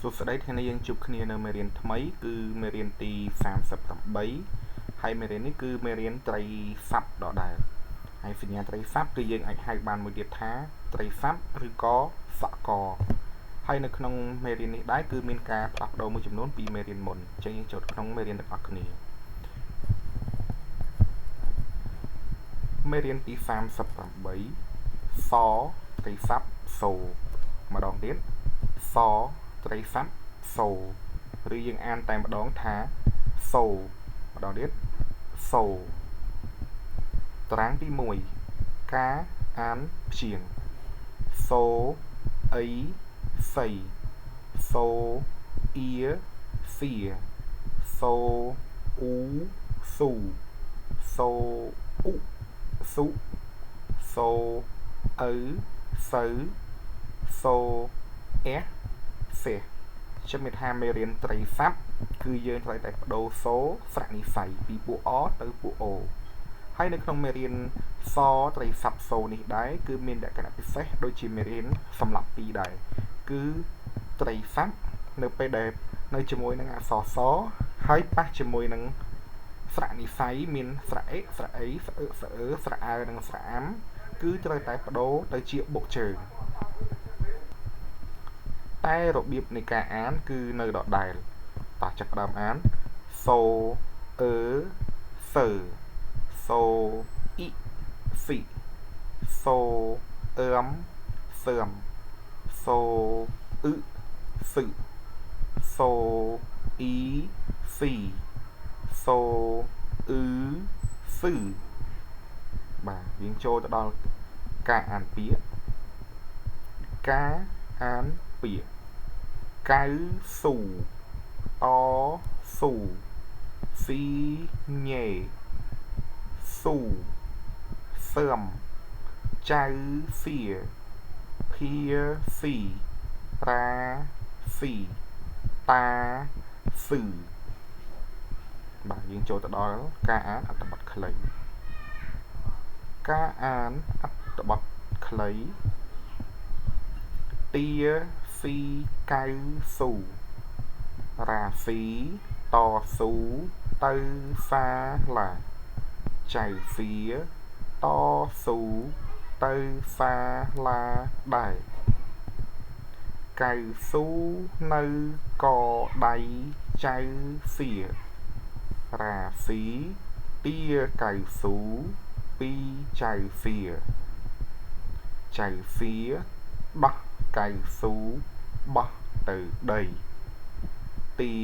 សួស្តីថ្ងៃនេះយើងជួបគ្នានៅមេរៀនថ្មីគឺមេរៀនទី38ហើយមេរៀននេះគឺមេរៀនត្រីស័ព្ទដដែលហើយសញ្ញាត្រីស័ព្ទគឺយើងអាចហៅបានមួយទៀតថាត្រីស័ព្ទឬក៏សកហើយនៅក្នុងមេរៀននេះដែរគឺមានការផ្លាស់ប្ដូរមួយចំនួនពីមេរៀនមុនអញ្ចឹងយើងចូលក្នុងមេរៀនទាំងអស់គ្នាមេរៀនទី38សត្រីស័ព្ទសូម្ដងទៀតសត្រីស័ព្ទសូឬយើងអានតែម្ដងថាសូម្ដងទៀតសូតារាងទី1ការអានព្យាង្គសូអីសីសូអៀសៀសូអ៊ូស៊ូសូអ៊ុស៊ុសូឪសូសូអះសេះខ្ញុំមានថាមេរៀនត្រីស័ព្ទគឺយើងត្រូវតែបដូរសូស្រៈនិស័យពីពួកអទៅពួកអូហើយនៅក្នុងមេរៀនសត្រីស័ព្ទសូនេះដែរគឺមានលក្ខណៈពិសេសដូចជាមេរៀនសម្រាប់ពីរដែរគឺត្រីស័ព្ទនៅពេលដែលនៅជាមួយនឹងអក្សរសហើយប៉ះជាមួយនឹងស្រៈនិស័យមានស្រៈអិស្រៈអីស្រៈអឺស្រៈអឺស្រៈអើនិងស្រៈអាំគឺត្រូវតែបដូរទៅជាបុកជើងតែរបៀបនៃការអានគឺនៅដដែលតោះចាប់ផ្ដើមអានសូអឺសឺសូអ៊ីស៊ីសូអឹមសឹមសូអ៊ឺស៊ឺសូអ៊ីស៊ីសូអ៊ឺស៊ឺបាទយើងចូលទៅដល់ការអានពាក្យការអានពាក្យកៅស៊ូតស៊ូស៊ីញ៉េស៊ូសឹមចៅសៀភាស៊ីរាស៊ីតាស៊ឺបាទយើងចូលទៅដល់ការអានអត្ថបទខ្លីការអានអត្ថបទខ្លីទាស៊ីកៅស៊ូរាស៊ីតស៊ូទៅសាលាចៅសៀតស៊ូទៅសាលាដែរកៅស៊ូនៅកដៃចៅសៀរាស៊ីទាកៅស៊ូពីចៅសៀចៅសៀដោះកៅស៊ូបោះទៅដីទា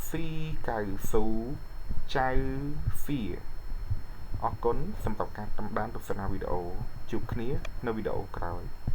ស៊ីកៅស៊ូចៅសៀអរគុណសម្រាប់ការតាមដានទស្សនាវីដេអូជួបគ្នានៅវីដេអូក្រោយ។